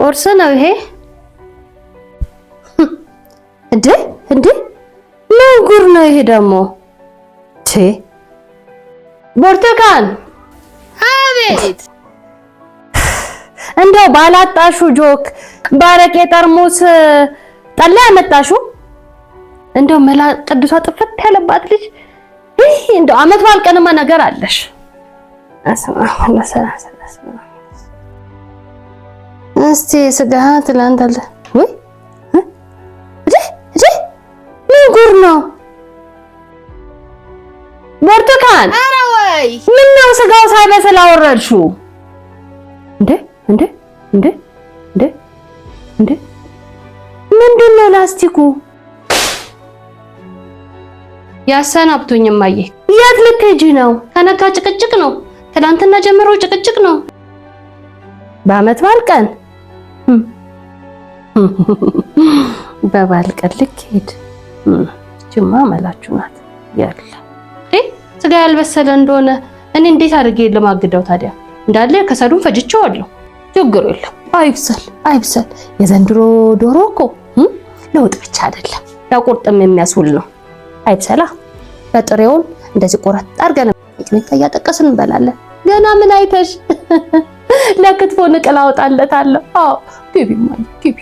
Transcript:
ቁርስ ነው ይሄ እንዴ? እንዴ ምን ጉር ነው ይሄ ደግሞ? ቼ ብርቱካን፣ አቤት። እንደው ባላጣሹ ጆክ ባረቄ ጠርሙስ ጠላ ያመጣሹ፣ እንደው መላ ቅዱሷ ጥፍት ያለባት ልጅ፣ ይህ እንደው አመት በዓል ቀንማ ነገር አለሽ። እስቲ ስጋ ትላንት አለ ወይ? እዴ እዴ ምን ጉር ነው? ብርቱካን፣ ኧረ ወይ። ምን ነው ስጋው ሳይበስል አወረድሽው? እንዴ እንዴ እንዴ እንዴ እንዴ ምንድን ነው ላስቲኩ? ያሰናብቱኝ እማዬ። የት ልትሄጂ ነው? ከነጋ ጭቅጭቅ ነው። ትላንትና ጀምሮ ጭቅጭቅ ነው። በአመት በዓል ቀን፣ በበዓል ቀን ልክ ሄድ ጅማ መላችሁ ናት ያለ ስጋ ያልበሰለ እንደሆነ እኔ እንዴት አድርጌ ልማግደው ታዲያ? እንዳለ ከሰሉን ፈጅቼዋለሁ። ችግር የለም፣ አይብሰል አይብሰል። የዘንድሮ ዶሮ እኮ ለውጥ ብቻ አይደለም፣ ለቁርጥም የሚያስውል ነው። አይብሰላ፣ በጥሬውን እንደዚህ ቆረጥ አድርገን ሚጥሚጣ እያጠቀስን እንበላለን። ገና ምን አይተሽ፣ ለክትፎ ንቅል አወጣለታለሁ። አዎ ግቢ እማዬ ግቢ።